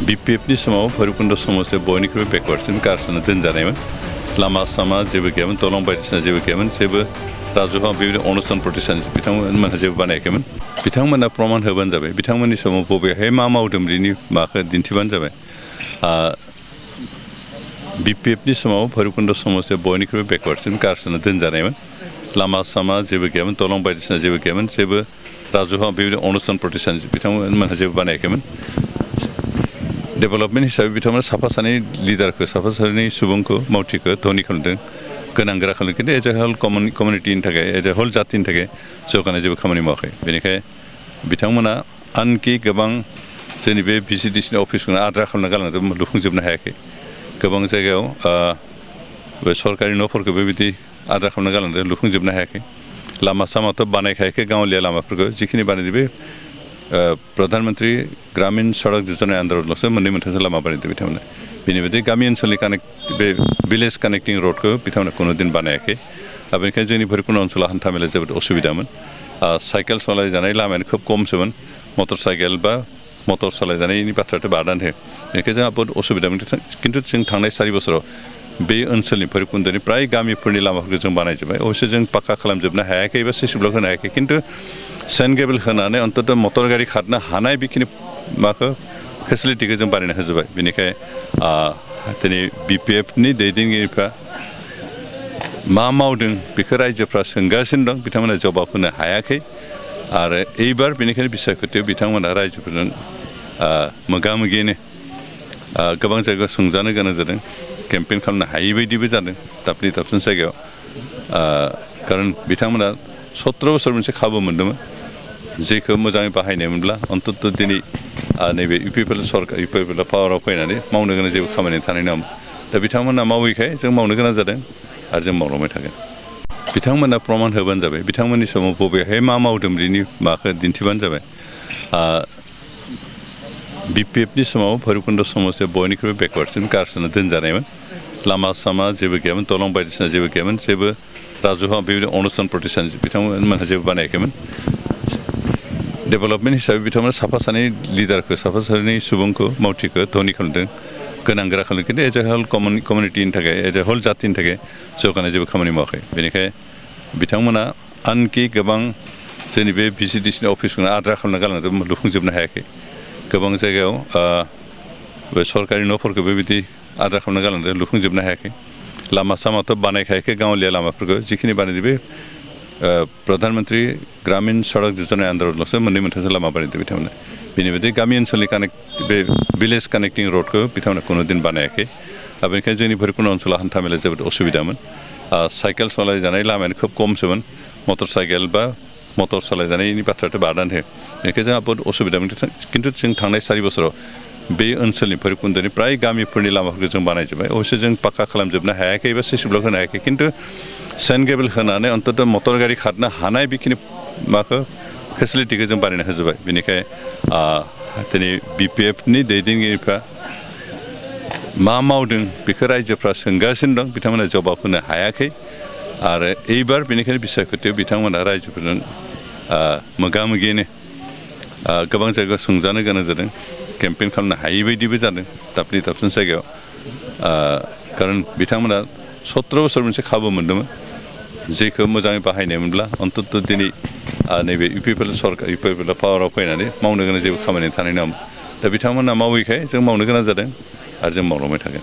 बिपिएफनि समाव भैरबकुंड समस्या बयनिख्रुइबो बेकवार्डसिन गारसोना दोनजानायमोन लामा सामा जेबो गैयामोन दलं बायदिसिना जेबो गैयामोन जेबो राजुहा बेबायदि अनुस्थान प्रतिष्ठान बिथांमोनहा जेबो बानायाखैमोन बिथांमोना प्रमाण होबानो जाबाय बिथांमोननि समाव बबेहाय मा मावदों बिनि माखौ दिन्थिबानो जाबाय बिपिएफनि समाव भैरबकुंड समस्या बयनिख्रुइबो बेकवार्डसिन गारसोना दोनजानायमोन लामा सामा जेबो गैयामोन दलं बायदिसिना जेबो गैयामोन जेबो राजुहा बेबायदि अनुस्थान प्रतिष्ठान बिथांमोनहा जेबो बानायाखैमोन डेभेलपमेन्ट हिसाबै बिथांमोना साफा सानै लिडारखौ साफा सानै सुबुंखौ मावथिखौ धनि खालामदों गोनां गोरा खालामदों खिन्थु एज ए हल कमिउनिटिनि थाखाय एज ए हल जातिनि थाखाय जौगानाय जेबो खामानि मावाखै बेनिखायनो बिथांमोना आनखि गोबां जोंनि बे भिसिडिसिनि अफिसखौनो आद्रा खालामना गालांदों लुफुंजोबनो हायाखै गोबां जायगायाव बे सरकारि न'फोरखौ बेबायदि आद्रा खालामना गालांदों लुफुंजोबनो हायाखै लामा सामाथ' बानायखायाखै गावलिया लामाफोरखौ जिखिनि बानायदों बे प्रधानमन्त्री ग्रामीण सड़क योजना आन्दारावल'सो मोननै मोनथामसो लामा बानायदों बिथांमोना बेनि बायदि गामि ओनसोलनि बे भिलेज कानेक्टिं रडखौ बिथांमोना कुनु दिन बानायाखै बेनिखायनो जोंनि भैरबकुंड ओनसोलाव हान्था मेलाया जोबोद असुबिदामोन साइकेल सालायजानाय लामायानो खोब खमसोमोन मटर साइकेल बा मटर सालायजानायनि बाथ्रायाथ' बादानो हो बेनिखायनो जोंहा बहुद असुबिदामोन खिन्थु जों थांनाय 4 बोसोराव बे ओनसोलनि भैरबकुंडनि प्राय गामिफोरनि लामाफोरखौ जों बानायजोब्बाय अबयस्से जों पाक्का खालामजोबनो हायाखै बा सिसि ब्लक होनो हायाखै खिन्थु सेन्ट ग्रेभेल होनानै अन्तत मटर गारि खारनो हानाय बेखिनि माखौ फेसिलिटिखौ जों बानायना होजोब्बाय बेनिखायनो दिनै बिपिएफनि दैदेनगिरिफ्रा मा मावदों बेखौ रायजोफ्रा सोंगासिनो दं बिथांमोना जवाब होनो हायाखै आरो एइबार बेनिखायनो बिसायख'थियाव बिथांमोना रायजोफोरजों मोगा मोगिनो गोबां जायगायाव सोंजानो गोनां जादों केम्पेइन खालामनो हायि बायदिबो जादों दाबनि दाबसिन जायगायाव खारन बिथांमोना 17 बोसोर मोनसे खाबु मोन्दोंमोन जेखौ मोजाङै बाहायनायमोनब्ला अन्तत दिनै नैबे इउपिपिएल सरकार इउपिपिएल पावाराव फैनानै मावनो गोनां जेबो खामानि थानाय नङामोन दा बिथांमोना मावैखाय जों मावनो गोनां जादों आरो जों मावलांबाय थागोन बिथांमोना प्रमाण होबानो जाबाय बिथांमोननि समाव बबेहाय मा मावदों बिनि माखौ दिन्थिबानो जाबाय बिपिएफनि समाव भैरबकुंड समस्या बयनिख्रुइबो बेकवार्डसिन गारसोना दोनजानायमोन लामा सामा जेबो गैयामोन दलं बायदिसिना जेबो गैयामोन जेबो राजुहा बेबायदि अनुस्थान प्रतिष्ठान बिथांमोनहा जेबो बानायाखैमोन डेभेलपमेन्ट हिसाबै बिथांमोना साफा सानै लिडारखौ साफा सानै सुबुंखौ मावथिखौ धनि खालामदों गोनां गोरा खालामदों खिन्थु एज ए हल कमिउनिटिनि थाखाय एज ए हल जातिनि थाखाय जौगानाय जेबो खामानि मावाखै बेनिखायनो बिथांमोना आनखि गोबां जोंनि बे भिसिडिसिनि अफिसखौनो आद्रा खालामना गालांदों लुफुंजोबनो हायाखै गोबां जायगायाव बे सरकारि न'फोरखौ बेबायदि आद्रा खालामना गालांदों लुफुंजोबनो हायाखै लामा सामाथ' बानायखायाखै गावलिया लामाफोरखौ जिखिनि बानायदों बे प्रधानमन्त्री ग्रामीण सड़क योजना आन्दारावल'सो मोननै मोनथामसो लामा बानायदों बिथांमोना बेनि बायदि गामि ओनसोलनि बे भिलेज कानेक्टिं रडखौ बिथांमोना कुनु दिन बानायाखै बेनिखायनो जोंनि भैरबकुंड ओनसोलाव हान्था मेलाया जोबोद असुबिदामोन साइकेल सालायजानाय लामायानो खोब खमसोमोन मटर साइकेल बा मटर सालायजानायनि बाथ्रायाथ' बादानो हो बेनिखायनो जोंहा बहुद असुबिदामोन खिन्थु जों थांनाय 4 बोसोराव बे ओनसोलनि भैरबकुंडनि प्राय गामिफोरनि लामाफोरखौ जों बानायजोब्बाय अबयस्से जों पाक्का खालामजोबनो हायाखै बा सिसि ब्लक होनो हायाखै खिन्थु सेन्ट ग्रेभेल होनानै अन्तत मटर गारि खारनो हानाय बेखिनि माखौ फेसिलिटिखौ जों बानायना होजोब्बाय बेनिखायनो दिनै बिपिएफनि दैदेनगिरिफ्रा मा मावदों बेखौ रायजोफ्रा सोंगासिनो दं बिथांमोना जवाब होनो हायाखै आरो एइबार बेनिखायनो बिसायख'थियाव बिथांमोना रायजोफोरजों मोगा मोगिनो गोबां जायगायाव सोंजानो गोनां जादों केम्पेइन खालामनो हायि बायदिबो जादों दाबनि दाबसिन जायगायाव खारन बिथांमोना 17 बोसोर मोनसे खाबु मोन्दोंमोन जेखौ मोजाङै बाहायनायमोनब्ला अन्तत दिनै नैबे इउपिपिएल सरकार इउपिपिएल पावाराव फैनानै मावनो गोनां जेबो खामानि थानाय नङामोन दा बिथांमोना मावैखाय जों मावनो गोनां जादों आरो जों मावलांबाय थागोन